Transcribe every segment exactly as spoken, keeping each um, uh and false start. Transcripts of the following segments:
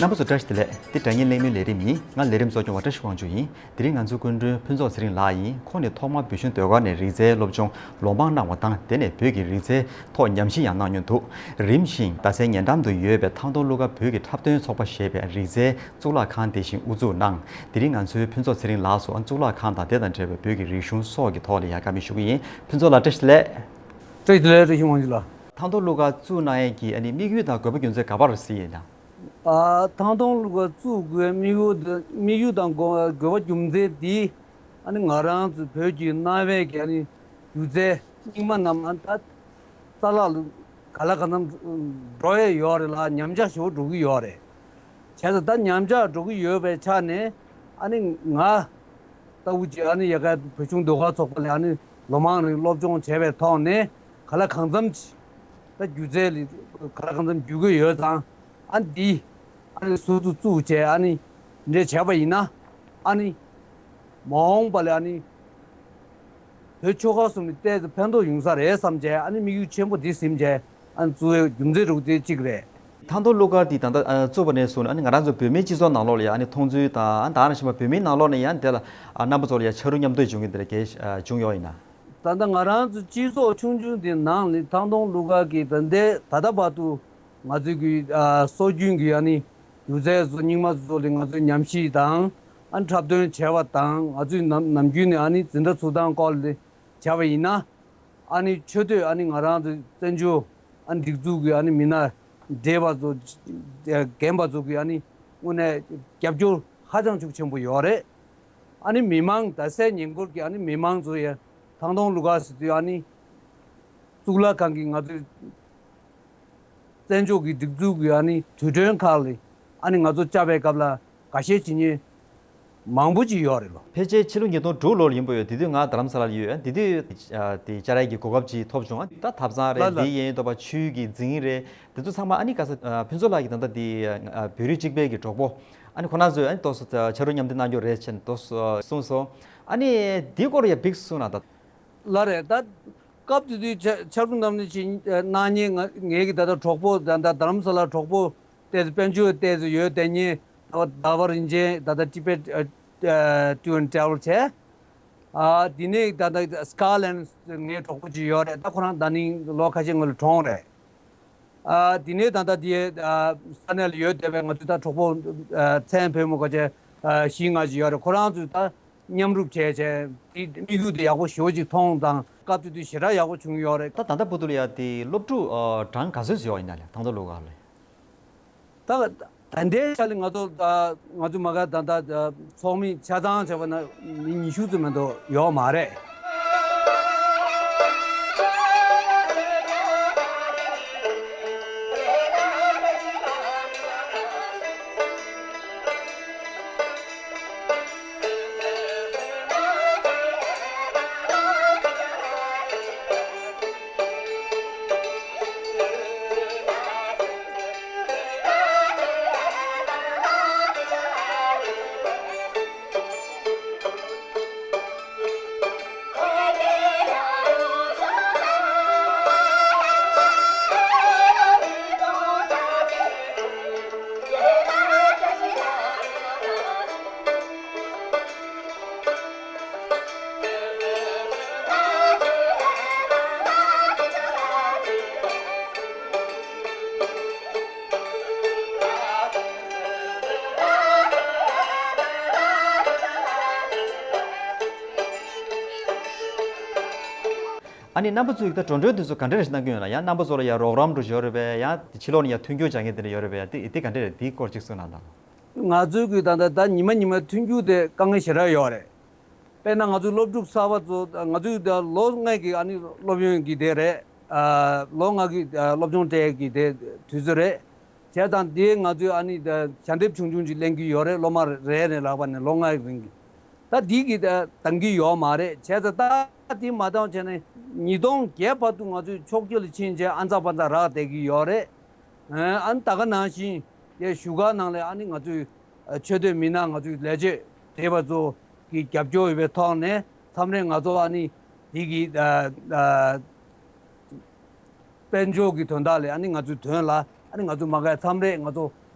རྣམ་པ་ཚོ་བཀྲ་ཤིས་བདེ་ལེགས། འདི་དྲ་བརྙན་གླེང་མོལ་ལས་རིམ་ཡིན། ང་ལས་རིམ་གཙོ་སྐྱོང་བ་བཀྲ་ཤིས་དབང་ཕྱུག་ཡིན། དེ་རིང་ང་ཚོའི་སྐུ་མགྲོན་ཕུན་ཚོགས་ཚེ་རིང་ལགས་ཡིན། ཁོང་ནི་ཐོག་མར་བོད་གཞུང་ཟློས་གར་ནས་རིག་རྩལ་སློབ་སྦྱོང་ལོ་མང་གནང་བ་དང་། དེ་ནས་བོད་ཀྱི་རིག་རྩལ་ཐོག་ཉམས་ཞིབ་ཡང་གནང་མྱོང་འདུག་རིམ་བཞིན་རྡ་སའི་ཉེ་འགྲམ་དུ་ཡོད་པའི་ཐང་སྟོང་གླུ་གར་བོད་ཀྱི་འཁྲབ་སྟོན་ཚོགས་པ་ཞེས་པའི་རིག་རྩལ་གཙུག་ལག་ཁང་དེ་བཞིན་དབུ་འཛུགས་གནང་། དེ་རིང་ང་ཚོའི་ཕུན་ཚོགས་ཚེ་རིང་ལགས་སུ་གཙུག་ལག་ཁང་དང་དེ་དང་འབྲེལ་བའི་བོད་ཀྱི་རིག་གཞུང་སོགས་ཀྱི་ཐོག་ལ་ཡང་བཀའ་མོལ་ཞུ་གི་ཡིན། ཕུན་ཚོགས་ལགས་བཀྲ་ཤིས་བདེ་ལེགས། བཀྲ་ཤིས་བདེ་ལེགས། བཀྲ་ཤིས་དབང་ཕྱུག་ལགས། ཐང་སྟོང་གླུ་གར་བཙུགས་གནང་ཡས་ཀྱི་ཨ་ནི་དམིགས་ཡུལ་དང་དགོས་པ་རྒྱུ་མཚན་ག་པར་གཟིགས་ཡིན་ན། ཨ། ཐང་སྟོང་གླུ་གར་བཙུགས་དགོས་དམིགས་ཡུལ་དེ། དམིགས་ཡུལ་དང་དགོས་དགོས་པ་རྒྱུ་མཚན་དེ། ཨ་ནི་ང་རང་ཚོ་བོད་ཀྱི་གནའ་བོའི་གི་ཨ་ནི་སྒྱུ་རྩལ་རྙིང་མ་རྣམས་ཨ་ནི་ད་རྩ་བ་ལ་ག་ལ་གང་འཚམ་འགྲོ་ཡས་ཡོད་རེད་ལ། ཉམས་ཆག་ཞེ་པོ་འགྲོ་གི་ཡོད་རེད། བྱས་ཙང་ད་ཉམས་ཆག་འགྲོ་གི་ཡོད་པའི་ཆ་ནས་ཨ་ནི་ང་ལྟ་བུ་ཅིག་ཨ་ནི་ཡ་ག་བོད་གཞུང་ཟློས་གར་ཚོགས་པ་ལ་ཨ་ནི་ལོ་མང་རིང་སློབ་སྦྱོང་བྱས་པའི་ཐོག་ནས་ག་ལ་གང་འཚམ་ཅིག་ད་སྒྱུ་རྩལ་ལ་ག་ལ་གང་འཚམ་འཇུག་གི་ཡོད་ཙང་། ཨ་ནི་འདི་ཨ་ནི་ཟུར་དུ་བཙུགས་བྱས་ཨ་ནི་འདྲ་བྱས་པ་ཡིན་ན། ཨ་ནི་མ་འོངས་པ་ལ་ཨ་ནི་བོད་ཆོལ་ཁ་གསུམ་ལ་ཏོག་ཙམ་ཕན་ཐོགས་ཡོང་ས་རེད་བསམ་བྱས་ཨ་ནི་དམིགས་ཡུལ་ཆེན་པོ་འདི་ཟིན་བྱས་ཨ་ནི་བཙུགས་པའི་རྒྱུ་མཚན་རུ་དེ་གཅིག་རེད། ཐང་སྟོང་གླུ་གར་འདི་ད་ལྟ་ཨ་བཙུགས་པ་ནས་བཟུང་ནས་ཨ་ནི་ང་རང་ཚོ་བོད་མིའི་སྤྱི་ཚོགས་ནང་ལོགས་ལ་ཡང་ཨ་ནི་མཐོང་ཚུལ་དང་ཨ་ནི་ད་ག་ནང་བཞིན་པ་བོད་མིའི་ནང་ལོགས་ནས་ཡང་དེ་ལ་ཨ་རྣམ་པ་ཚོ་ལ་ཡང་ཕྱ་རུ་མཉམ་འདེགས་བྱུང་གི་འདི་ལ་གལ་ཨ་བྱུང་ཡོད་ཡིན་ན། ད་ལྟ་ང་རང་ཚོ་སྤྱི་ཚོགས་ཆུང་ཆུང་འདི་ནང་ལ་ཐང་སྟོང་གླུ་གར་གྱི་ད་ལྟའི་ད་ལྟ་བར་དུ་ང་ཚོའི་གི་ཨ་སྲོལ་རྒྱུན་གྱི་ཨ་ནི་སྒྱུ་རྩལ་བཟོ་རྙིང་མ་བཟོ་ལ་ང་ཚོས་ཉམས་ཞིབ་དང་ཨ་ནི་འཁྲབ་སྟོན་བྱས་པ་དང་། ང་ཚོས་ནམ་ནམ་རྒྱུན་ནས་ཨ་ནི་འཛིན་གྲྭ་ཚུགས་སྟངས་སྐོར་ལ་བྱས་པ་ཡིན་ན། ཨ་ནི་ཆེ་བསྟོད་ཨ་ནི་ང་རང་ཚོ་བཙན་བྱོལ་ཨ་ནི་སྒྲིག་འཛུགས་ཀྱི་ཨ་ནི་མི་སྣ་བགྲེས་པ་ཚོ་རྒན་པ་ཚོ་གི་ཨ་ནི་དངོས་གནས་རྒྱབ་སྐྱོར་ཧ་ཅང་ཤུགས་ཆེན་པོ་ཡོད་རེད། ཨ་ནི་མི་མང་ད་ལྟའི་ཉེ་འཁོར་གྱི་ཨ་ནི་མི་མང་ཚོ་ཡང་ཐང་སྟོང་གླུ་གར་ཟེར་དུས་ཨ་ནི་གཙུག་ལག་ཁང་གི་ང་ཚོའི་བཙན་བྱོལ་གྱི་སྒྲིག་འཛུགས་ཀྱི་ཨ་ནི་དུས་སྟོན་ཁག་ལ་ཨ་ནི་ང་ཚོ་བཅར་བའི་སྐབས་ལ་འགའ་ཤས་བྱེད་མཁན་མང་པོ་ཅིག་ཡོད་རེད་ལོ། ཕལ་ཆེར་ཕྱི་ལོ་ཉིས་སྟོང་དྲུག་ལོར་ཡིན་པ་ཡོད། དེ་དུས་ང་རྡ་རམ་ས་ལ་ལ་ཡོད། དེ་དུས་ཨ་དེ་བཅར་ཡས་ཀྱི་གོ་སྐབས་ཅིག་ཐོབ་བྱུང་། ད་ཐབ་ཚང་རེད། ལ་ལ། དེ་ཡིན་ཡིན་ཏོ་པ་ཆུའི་གི་རྫིང་རེད། དེ་ཚོ་ཚང་མ་ཨ་ནི་ག་ས་ཨ་ཕུན་ཚོགས་ལགས་ཀྱིས་ད་ལྟ་དེ་ཨ་བོད་རིགས་གཅིག་པའི་གི་གྲོགས་པོ་ཨ་ནི་ཁོ་རང་ཚོས་ཨ་ནི་ཏོག་ཙམ་ཕྱ་རུ་མཉམ་འདེགས་གནང་རྒྱུ་རེད་ཅེས་ཏོག་ཙམ་གསུངས་སོང་། ཨ་ནི་དེའི་སྐོར་ཡ་བིག་གསུངས་ན་ད། ལ་རེད་ད། སྐབས་དེ་དུས་ཕྱ་ཕྱ་རུ་མཉམ་འདེགས་ཅིག་གནང་མཁན་ང་ངེད་ཀྱི་ད་ལྟ་གྲོགས་པོ་ད་ལྟ་རྡ་རམ་ས་ལ་གྲོགས་པོ་ཏོག་ཙམ་དཔལ་འབྱོར་ཏོག་ཙམ་ཡོད་བསྡད་མཁན་ཟླ་བ་ཟླ་བ་རིན་ཆེན་ད་ལྟ་ཊི་བེཊ་ཨ་ཨ་ཊུར་ཨེན་ཊི་རེ་ཝལ་བྱས། ཨ་དེ་ནས་ད་ལྟ་སི་ཀོཊ་ལེན་ཌི་ངའི་གྲོགས་པོ་ཅིག་ཡོད་རེད། ད་ཁོ་རང་ད་ནིང་ལོ་ཁ་ཤས་སྔོན་ལ་གྲོངས་རེད། ཨ་དེ་ནས་ད་ལྟ་དེ་ཨ་ས་གནས་ལ་ཡོད་བསྡད་པའི་ང་ཚོའི་ད་གྲོགས་པོ་ཨ་མཚན་བོད་མི་གོ་ཆེ་ཨ་བཞི་ལྔ་ཅིག་ཡོད་རེད། ཁོ་རང་ཚོས་ད་མཉམ་རུབ་བྱས་བྱས་དེ་དམིགས་ཡུལ་དེ་ཡག་པོ་ཞེ་པོ་ཅིག་མཐོང་དང་། སྐབས་དེ་དུས་ཞེ་དྲག་ཡག་པོ་བྱུང་ཡོད་རེད། ད་ད་ལྟ་བར་དུ་ལ་ཡ་དེ་སློབ་ཕྲུག་ཨ་གྲངས་ག་ཚོད་ཡོད་ཡིན་ན་ལས་ཐང་སྟོང་གླུ་གར་ལས། ད་ད་ལྟའི་ཆ་ལ་ང་ཚོ་ད་ང་ཚོ་མ་ག་ད་ད་ཚོགས་མི་ཆ་ཚང་བྱས་པ་ན་མི་ཉི་ཤུ་ཙམ་མ་གཏོགས་ཡོད་མ་རེད། ཨ་ནི་རྣམ་པ་ཚོས་ད་འགྲོ་གྲོན་དེ་ཚོ་ག་འདྲ་རེ་གནང་གི་ཡོད་ན། ཡང་རྣམ་པ་ཚོ་ལ་ཡང་རོགས་རམ་འགྲོ་ཡོད་རེད་པས། ཡང་ཕྱི་ལོགས་ནས་ཡང་མཐུན་འགྱུར་སྦྱང་མཁན་དེ་འདྲ་ཡོད་རེད་པས། ཡང་དེ་དེ་ག་འདྲ་རེད། དེའི་སྐོར་ཅིག་གསུངས་གནང་དང་། ང་ཚོའི་གི་ད་ལྟ་ད་ཉི་མ་ཉི་མའི་མཐུན་འགྱུར་དེ་དཀའ་ངལ་ཞེ་དྲག་ཡོད་རེད། དཔེར་ན་ང་ཚོའི་སློབ་ཕྲུག་གསར་པ་ཚོ་ང་ཚོའི་ད་ལོ་ལྔའི་གི་ཨ་ནི་སློབ་ཡོན་གི་དེ་རེད། ཨ་ལོ་ལྔ་གི་ཨ་སློབ་སྦྱོང་སྤྲད་གི་དེ་དུས་ཚོད་རེད། བྱས་ཙང་དེ་ང་ཚོའི་ཨ་ནི་ད་ཞལ་འདེབས་ཆུང་ཆུང་ཅིག་ལེན་གི་ཡོད་རེད། སློབ་མ་རེ་ནས་ལྷག་པ་ནས་ལོ་ལྔའི་རིང་གི། ད་དེ་གི་ད་འདང་གི་ཡོད་མ་རེད། བྱས་ཙང་ད་དེ་མ་བཏང་བྱས་ནས་ཉིས་སྟོང་བརྒྱད་བར་དུ་ང་ཚོའི་ཕྱོགས་བསྐྱོད་ལ་ཕྱིན་བྱས་ཨ་ཚ་པ་ཚ་རག་བསྡད་ཀྱི་ཡོད་རེད། ཨ་ནི་ད་ག་ནང་བཞིན་དེ་བཞུགས་སྒར་ནང་ལ་ཨ་ནི་ང་ཚོའི་ཆེ་བསྟོད་མི་སྣ་ང་ཚོའི་ལས་བྱེད་བགྲེས་པ་ཚོ་གི་རྒྱབ་སྐྱོར་ཡོད་པའི་ཐོག་ནས་མཚམས་རེ་ང་ཚོ་ཨ་ནི་དེ་གི་ཨ་ཨ་དཔལ་འབྱོར་གྱི་དོན་དག་ལ་ཨ་ནི་ང་ཚོའི་དོན་ལ་ཨ་ནི་ང་ཚོ་མ་ག་མཚམས་རེ་ང་ཚོ་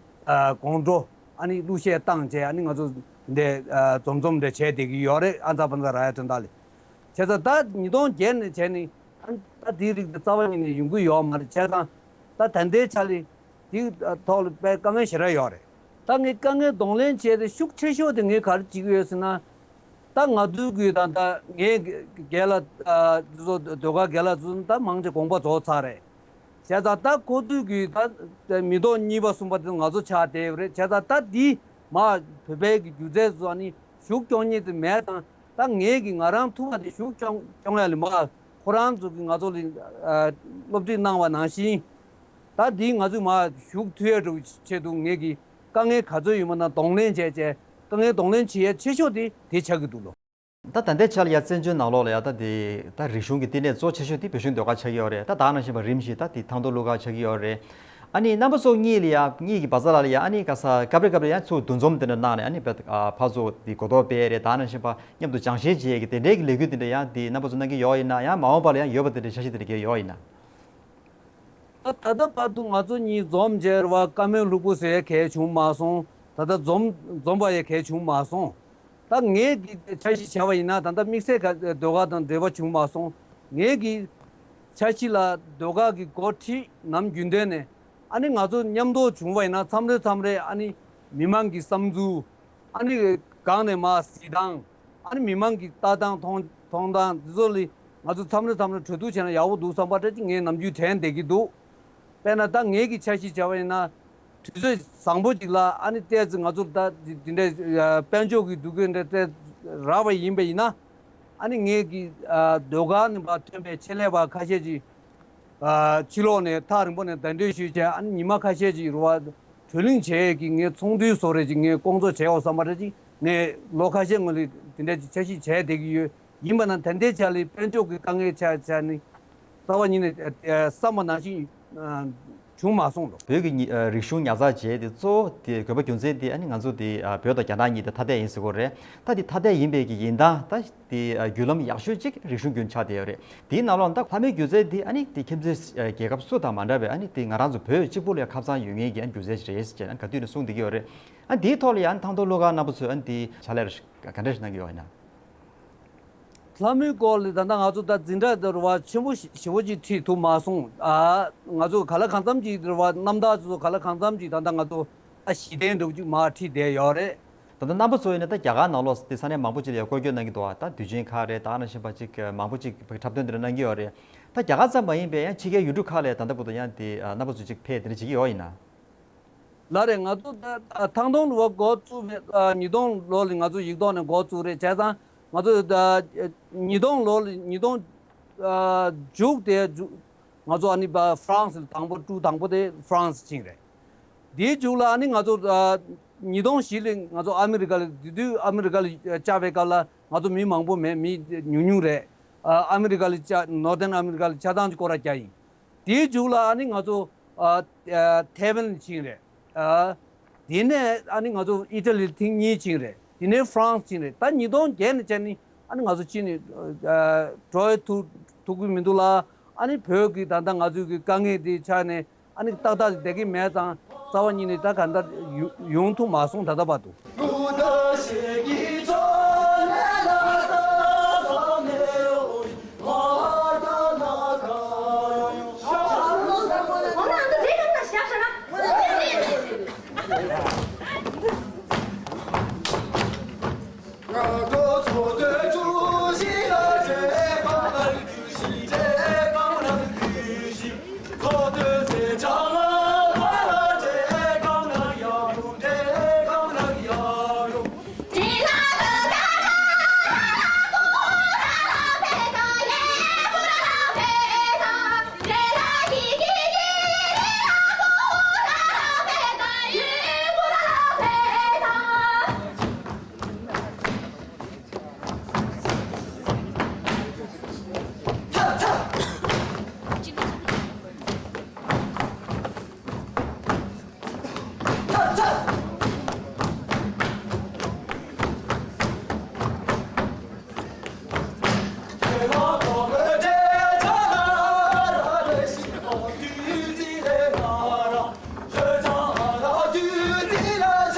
ཨ་དགོང་དྲོ་ཨ་ནི་གླུ་གཞས་བཏང་བྱས། ཨ་ནི་ང་ཚོ་འདི་ཨ་འཛོམས་འཛོམས་འདྲ་བྱས་བསྡད་ཀྱི་ཡོད་རེད། ཨ་ཛ་པ་ཛ་ར་ཡ་དོན་དག་ལས། བྱས་ཙང་ད་ཉིས་སྟོང་བརྒྱད་ནས་བྱས་ནས་ཨ་ནི་ད་དེའི་རིགས་དེ་རྩ་བ་ཉིད་ནས་ཡོང་གི་ཡོད་མ་རེད། བྱས་ཙང་ད་ད་ལྟའི་ཆ་ལ་དེའི་ཐོག་ལ་དཔེ་དཀའ་ངལ་ཞེ་དྲག་ཡོད་རེད། ད་ངས་དཀའ་ངལ་གདོང་ལེན་བྱས་ཏེ་ཤུགས་ཆེ་ཤོས་དེ་ངས་ག་རེ་བྱེད་ཀྱི་ཡོད་ཟེར་ན། ད་ང་ཚོའི་གི་ད་ད་ངའི་རྒན་ལགས་ཨ་ཚོ་ཟློས་གར་རྒན་ལགས་ཚོ་ད་མང་ཆེ་དགོངས་པ་རྫོགས་ཚར་རེད། བྱས་ཙང་ད་ཁོ་ཚོའི་གི་ད་མི་ཐོག་གཉིས་པ་གསུམ་པ་དེ་ང་ཚོ་ཆགས་བསྡད་ཡོད་རེད། བྱས་ཙང་ད་འདི་མ་བོད་པའི་གི་སྒྱུ་རྩལ་ཚོ་ཨ་ནི་ཞུགས་སྐྱོང་མཁན་དེ་མེད་ཙང་། ད་ངས་གི་ང་རང་ཐུབ་པ་དེ་ཞུགས་སྐྱོང་སྐྱོང་ཡ་ལས་མ་ཁོ་རང་ཚོ་གི་ང་ཚོ་ལ་ཨ་སློབ་ཁྲིད་གནང་བ་ནང་བཞིན། ད་འདི་ང་ཚོས་མ་ཞུགས་ཐུབ་ཡ་འགྲོ་ཆེད་དུ་ངས་གི་དཀའ་ངལ་ག་ཚོད་ཡོད་མ་ན་གདོང་ལེན་བྱས་བྱས། དཀའ་ངལ་གདོང་ལེན་བྱེད་ཡ་ཆེ་ཤོས་དེ་དེ་ཆགས་ཀྱི་འདུག་ལོ། ད་ད་ལྟའི་ཆར་ལ་ཡ་བཙན་བྱོལ་ནང་ལོགས་ལ་ཡ་ད་དེ་ད་རིག་གཞུང་གི་བསྟི་གནས་གཙོ་ཆེ་ཤོས་དེ་བོད་གཞུང་ཟློས་གར་ཆགས་ཀྱི་ཡོད་རེད། ད་ད་ནང་བཞིན་པ་རིམ་བཞིན་ད་དེ་ཐང་སྟོང་གླུ་གར་ཆགས་ཀྱི་ཡོད་རེད། ཨ་ནི་རྣམ་པ་ཚོ་གཉིས་ལ་ཡ་གཉིས་ཀྱི་བར་མཚམས་ལ་ལ་ཡ་ཨ་ནི་ག་ས་སྐབས་རེ་སྐབས་རེ་ཡ་ཚུར་འདུ་འཛོམས་དེ་འདྲ་གནང་ནས་ཨ་ནི་བ་ཨ་ཕར་ཚུར་དེ་གོ་རྟོགས་སྤེལ་རེད། ད་ནང་བཞིན་པ་མཉམ་དུ་སྦྱང་བཤད་བྱེད་ཀྱི་དེ་འདྲའི་གི་ལས་འགུལ་དེ་འདྲ་ཡ་དེ་རྣམ་པ་ཚོ་གནང་གི་ཡོད་ཡིན་ན། ཡང་མ་འོངས་པ་ལ་ཡང་ཡོད་པ་དེ་འདྲའི་འཆར་གཞི་དེ་འདྲ་ག་ཡོད་ཡིན་ན། ད་ད་ལྟ་བར་དུ་ང་ཚོ་གཉིས་འཛོམས་བྱས་རེད་བ། བཀའ་མོལ་ལྷུག་པོ་ཟེར་ཡ་གལ་བྱུང་མ་སོང་། ད་ལྟ་འཛོམས་འཛོམས་པ་ཡ་གལ་བྱུང་མ་སོང་། ད་ངས་ཀྱི་འཆར་གཞི་བྱས་པ་ཡིན་ན་ད་ལྟ་དམིགས་བསལ་ག་ཟློས་གར་དང་འབྲེལ་བ་བྱུང་མ་སོང་། ངས་ཀྱི་འཆར་གཞི་ལ་ཟློས་གར་གྱི་འགོ་ཁྲིད་ནམ་རྒྱུན་ལྡན་ནས་ཨ་ནི་ང་ཚོ་མཉམ་དུ་བྱུང་བ་ཡིན་ན་མཚམས་རེ་མཚམས་རེ་ཨ་ནི་མི་མང་གི་བསམ་ཚུལ། ཨ་ནི་སྒང་ནས་མར་གཟིགས་སྟངས། ཨ་ནི་མི་མང་གི་ལྟ་སྟངས་མཐོང་མཐོང་སྟངས་འདི་ཚོ་ལ་ང་ཚོ་མཚམས་རེ་མཚམས་རེ་གྲོས་བསྡུར་བྱས་ན་ཡག་པོ་འདུག་བསམ་པ་འདྲ་ཅིག་ངས་ནམ་རྒྱུན་དྲན་བསྡད་ཀྱི་འདུག་དཔེར་ན་ད་ངེད་ཀྱི་འཆར་གཞི་བྱས་པ་ཡིན་ན། དུས་ཚོད་བཟང་པོ་ཅིག་ལ་ཨ་ནི་ཏོག་ཙམ་ང་ཚོ་ད་འདི་འདྲའི་དཔལ་འབྱོར་གྱི་འདུ་འགོད་འདྲ་ཏོག་ཙམ་རག་པ་ཡིན་པ་ཡིན་ན། ཨ་ནི་ངེད་ཀྱི་ཟློས་གར་ནས་ཕར་ཐོན་པའི་ཆེད་ལས་པ་ཁ་ཤས་ཅིག་ཕྱི་ལོགས་ནས་ཐག་རིང་པོ་ནས་གདན་འདྲེན་ཞུས་བྱས། ཨ་ནི་ཉི་མ་ཁ་ཤས་ཅིག་རུ་བ་གྲོས་གླེང་བྱས་ཀྱི་ངས་ཚོགས་འདུའི་བཟོ་འདྲ་ཅིག་ངས་སྐོང་ཚོགས་བྱས་འོ་བསམ་པ་འདྲ་ཅིག་ངས་ལོ་ཁ་ཤས་སྔོན་ལ་དེ་འདྲ་ཅིག་འཆར་གཞི་བྱས་བསྡད་ཀྱི་ཡོད། ཡིན་པ་ན་ད་ལྟའི་ཆ་ལ་དཔལ་འབྱོར་གྱི་དཀའ་ངལ་ཆགས་ཆགས་ནི་རྩ་བ་ཉིད་ནས་བསམ་པ་ནང་བཞིན་བྱུང་མ་སོང་ལོ། བོད་ཀྱི་ཉི་ཨ་རིག་གཞུང་ཉར་ཚགས་བྱས་ཏེ་གཙོ་བོ་དེ་དགོས་པ་རྒྱུ་མཚན་དེ་ཨ་ནི་ང་ཚོ་དེ་ཨ་བོད་དང་རྒྱ་ནག་གཉིས་དེ་ཐ་དད་ཡིན་ཟེར་གོ་རེད། ད་དེ་ཐ་དད་ཡིན་པའི་གི་ཡིན་སྟངས་ད། དེ་བརྒྱུད་ལམ་ཡག་ཤོས་གཅིག་རིག་གཞུང་བརྒྱུད་ཆགས་བསྡད་ཡོད་རེད། དེའི་ནང་ལོགས་ད་ལྷ་མོའི་སྒྱུ་རྩལ་འདི་ཨ་ནི་དེ་ཁྱིམ་མཚེས་རྒྱལ་ཁབ་སུ་དང་མ་འདྲ་བའི་ཨ་ནི་དེ་ང་རང་ཚོ་བོད་གཅིག་པུ་ལ་ཁ་ཚང་ཡོད་མཁན་གྱི་སྒྱུ་རྩལ་ཞིག་རེད་ཅེས་ཨ་ནི་ག་དུས་ནས་གསུངས་བསྡད་ཀྱི་ཡོད་རེད། ཨ་དེའི་ཐོག་ལ་ཡང་ཐང་སྟོང་གླུ་གར་རྣམ་པ་ཚོས་ཨ་ནི་དེ་ཕྱག་ལས་ག་འདྲ་ཞིག་གནང་གི་ཡོད་ཡིན་ན། ལྷ་མོའི་སྐོར་ལ་ད་ལྟ་ང་ཚོ་ད་འཛིན་གྲྭ་དེ་རུ་བ་ཆེན་པོ་ཞེ་པོ་ཅིག་ཁྲིད་ཐུབ་མ་སོང་། ཨ་ང་ཚོ་ག་ལ་གང་འཚམ་ཅིག་དེ་རུ་བ་རྣམ་ཐར་ཚོ་ག་ལ་གང་འཚམ་ཅིག་ད་ལྟ་ང་ཚོ་ཨ་གཞི་རྟེན་འདྲ་བོ་ཅིག་མར་ཁྲིད་བསྡད་ཡོད་རེད། ད་ལྟ་རྣམ་པ་ཚོ་ཡིན་ན་ད་རྒྱ་གར་ནང་ལོགས་དེ་ས་གནས་མང་པོ་ཅིག་ལ་ཡང་སྐོར་སྐྱོད་གནང་གི་འདུག་ད་དུས་ཆེན་ཁག་རེད། ད་ནང་བཞིན་པ་ཅིག་མང་པོ་ཅིག་འཁྲབ་སྟོན་དེ་འདྲ་གནང་གི་ཡོད་རེད། ད་རྒྱ་གར་ཙམ་མ་ཡིན་པའི་ཡང་ཕྱི་རྒྱལ་ཡུལ་གྲུ་ཁག་ལ་ད་ལྟ་བར་དུ་ཡང་དེ་རྣམ་པ་ཚོ་ཅིག་ཕེབས་དེ་འདྲ་བྱེད་ཀྱི་ཡོད་ཡིན་ན། ལགས་རེད། ང་ཚོ་ད་ཐང་སྟོང་ལོ་འགོ་བཙུགས་པའི་ཉིས་སྟོང་ལོ་ལ་ང་ཚོ་ཡིག་ཐོག་ནས་འགོ་བཙུགས་རེད། བྱས་ཙང་ང་ཚོ་ཉིས་སྟོང་ལོ་ལ་ཉིས་སྟོང་མཇུག་དེ་མཇུག་ང་ཚོ་ཨ་ནི་ཧྥ་རན་སི་ལ་དང་པོ་ཀྲུའུ་དང་པོ་དེ་ཧྥ་རན་སི་ཕྱིན་རེད། དེའི་མཇུག་ལ་ཨ་ནི་ང་ཚོ་ཉིས་སྟོང་བཞི་ལ་ང་ཚོ་ཨ་མི་རི་ཀ་ལ་དེ་དུས་ཨ་མི་རི་ཀ་ལ་བཅར་བའི་སྐབས་ལ་ང་ཚོ་མི་མང་པོ་མེད། མི་ཉུང་ཉུང་རེད། ཨ་མི་རི་ཀ་ལ་བཅར་ནོར་ཐན་ཨ་མི་རི་ཀ་ལ་ཆ་ཚང་གི་སྐོར་ར་བརྒྱབ་ཡིན། དེའི་མཇུག་ལ་ཨ་ནི་ང་ཚོ་ཨ་ཨ་ཐའེ་ཝན་ཕྱིན་རེད། ཨ་དེ་ནས་ཨ་ནི་ང་ཚོ་ཨི་ཊ་ལི་ཐེངས་གཉིས་ཕྱིན་རེད། དེ་ནས་ཧྥ་རན་སི་ཕྱིན་རེད། ད་ཉིས་སྟོང་བརྒྱད་ནས་བྱས་ནི་ཨ་ནི་ང་ཚོ་ཕྱིན་ནས་ཨ་འགྲོ་ཡ་ཐུབ་ཐུབ་ཀྱི་མི་འདུག་ལ། ཨ་ནི་བོད་ཀྱི་ད་ལྟ་ང་ཚོའི་གི་དཀའ་ངལ་དེ་ཆ་ནས་ཨ་ནི་ཏག་ཏག་བསྡད་ཀྱི་མེད་ཙང་རྩ་བ་ཉིད་ནས་ད་ག་འདྲ་ཡོང་ཐུབ་མ་སོང་ད་ལྟ་བར་དུ།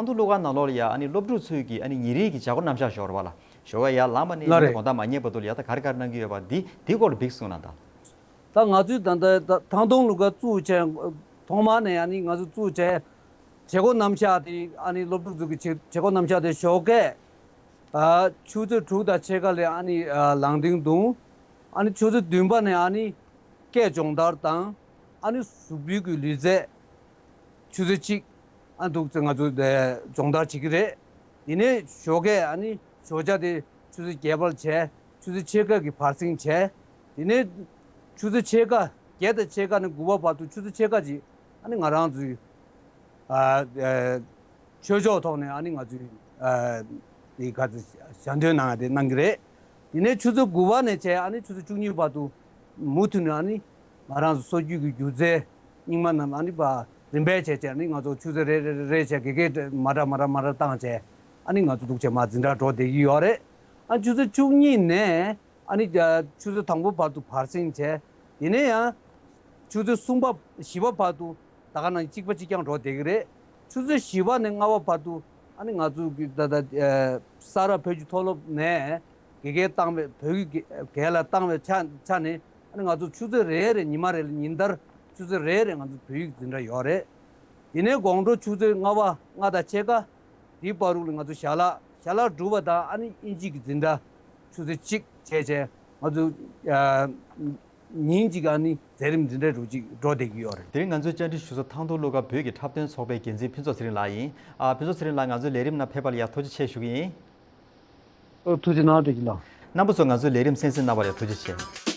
ཐང་སྟོང་གླུ་གར་ནང་ལོགས་ལ་ཡ་ཨ་ནི་སློབ་ཕྲུག་ཚོས་ཀྱི་ཨ་ནི་ཉིན་རེའི་གི་བྱ་སྒོ་རྣམ་གཞག་ཞོར་བ་ལ་ཞོགས་ཀས་ཡར་ལངས་པ་ནས་ལགས་ཨ་ནི་རེད། དགོང་དག་མ་ཉལ་བར་དུ་ལ་ཡ་ད་ག་རེ་ག་རེ་གནང་གི་ཡོད་པ་འདི་འདི་སྐོར་ལ་བིག་གསུང་གནང་དང་། ད་ང་ཚོའི་ད་ལྟ་ད་ཐང་སྟོང་གླུ་གར་བཙུགས་བྱས་ཐོག་མ་ནས་ཨ་ནི་ང་ཚོ་བཙུགས་བྱས་བྱེད་སྒོ་རྣམ་གཞག་དེ་ཨ་ནི་སློབ་ཕྲུག་ཚོ་གི་བྱེད་བྱེད་སྒོ་རྣམ་གཞག་དེ་ཞོགས་ཀས་ཨ་ཆུ་ཚོད་དྲུག་དང་ཕྱེད་ཀ་ལ་ཨ་ནི་ཨ་ལངས་སྟེང་བརྡུང་། ཨ་ནི་ཆུ་ཚོད་བདུན་པ་ནས་ཨ་ནི་སྐད་སྦྱོང་བརྡར་དང་ཨ་ནི་གཟུགས་པོའི་གི་ལུས་རྩལ་ཆུ་ཚོད་གཅིག་ཨ་འདུག་ཚེ་ང་ཚོ་ཨ་སྦྱོང་བརྡར་བྱེད་ཀྱི་རེད། དེ་ནས་ཞོགས་ཀས་ཨ་ནི་ཞོགས་ཇ་དེ་ཆུ་ཚོད་བརྒྱད་པར་བྱས། ཆུ་ཚོད་ཕྱེད་ཀ་གི་བར་གསེང་བྱས། དེ་ནས་ཆུ་ཚོད་ཕྱེད་ཀ་བརྒྱད་དང་ཕྱེད་ཀ་ནས་དགུ་པ་བར་དུ་ཆུ་ཚོད་ཕྱེད་ཀ་ཅིག་ཨ་ནི་ང་རང་ཚོའི་ཨ་ཨ་ཆོས་ཕྱོགས་ཐོག་ནས་ཨ་ནི་ང་ཚོའི་ཨ་དེ་ག་ཚོད་ཞལ་འདོན་གནང་ཡ་དེ་གནང་གི་རེད། དེ་ནས་ཆུ་ཚོད་དགུ་པ་ནས་བྱས་ཨ་ནི་ཆུ་ཚོད་བཅུ་གཉིས་བར་དུ་མུ་མཐུད་ནས་ཨ་ནི་ང་རང་ཚོ་སྲོལ་རྒྱུན་གྱི་སྒྱུ་རྩལ་རྙིང་མ་རྣམས་ཨ་ནི་པ་རིམ་པས་བྱས་བྱས་ཨ་ནི་ང་ཚོ་ཆུ་ཚོད་རེ་རེ་རེ་རེ་བྱས་དགེ་རྒན་མ་འདྲ་མ་འདྲ་མ་འདྲ་བཏང་བྱས་ཨ་ནི་ང་ཚོ་འདུག་བྱས་མ་འཛིན་གྲྭ་འགྲོ་བསྡད་ཀྱི་ཡོད་རེད། ཨ་ཆུ་ཚོད་བཅུ་གཉིས་ནས་ཨ་ནི་ཆུ་ཚོད་དང་པོ་བར་དུ་བར་གསེང་བྱས། དེ་ནས་ཡང་ཆུ་ཚོད་གསུམ་པ་བཞི་པ་བར་དུ་ད་ག་ནང་གཅིག་པ་གཅིག་རྐྱང་འགྲོ་བསྡད་ཀྱི་རེད། ཆུ་ཚོད་བཞི་པ་ནས་ལྔ་པ་བར་དུ་ཨ་ནི་ང་ཚོ་གི་ད་ད་ས་རཱ་བོད་ཀྱི་མཐོ་སློབ་ནས་དགེ་རྒན་བཏང་བའི་བོད་ཀྱི་དགེ་རྒན་ལ་བཏང་བའི་ཆ་ཆ་ནས་ཨ་ནི་ང་ཚོ་ཆུ་ཚོད་རེ་རེ་ཉི་མ་རེ་ལ་ཉིན་ལྟར་ཆུ་ཚོད་རེ་རེ་ང་ཚོ་བོད་ཡིག་འཛིན་གྲྭ་ཡོད་རེད། དེ་ནས་དགོང་དྲོ་ཆུ་ཚོད་ལྔ་པ་ལྔ་དང་ཕྱེད་ཀ་དེའི་བར་དུ་ལ་ང་ཚོ་ཞལ་ལག་ཞལ་ལག་སྒྲུབ་པ་དང་ཨ་ནི་དབྱིན་ཇི་གི་འཛིན་གྲྭ་ཆུ་ཚོད་གཅིག་བྱས་བྱས་ང་ཚོ་ཨ་ཉིན་གཅིག་ཨ་ནི་མཛད་རིམ་འཛིན་གྲྭ་རུ་གཅིག་འགྲོ་བསྡད་ཀྱི་ཡོད་རེད། དེ་རིང་ང་ཚོའི་བཅར་འདྲི་ཞུ་ས་ཐང་སྟོང་གླུ་གར་བོད་ཀྱི་འཁྲབ་སྟོན་ཚོགས་པའི་འགན་འཛིན་ཕུན་ཚོགས་ཚེ་རིང་ལགས་ཡིན། ཨ་ཕུན་ཚོགས་ཚེ་རིང་ལགས་ང་ཚོའི་ལས་རིམ་ནང་ཕེབས་པ་ལ་ཡ་ཐུགས་རྗེ་ཆེ་ཞུ་གི་ཡིན། ཨོ་ཐུགས་རྗེ་གནང་བདེ་སྐྱིད་ལགས། རྣམ་པ་ཚོ་ང་ཚོའི་ལས་རིམ་གསན་གཟིགས་གནང་བར་ཡང་ཐུགས་རྗེ་ཆེ།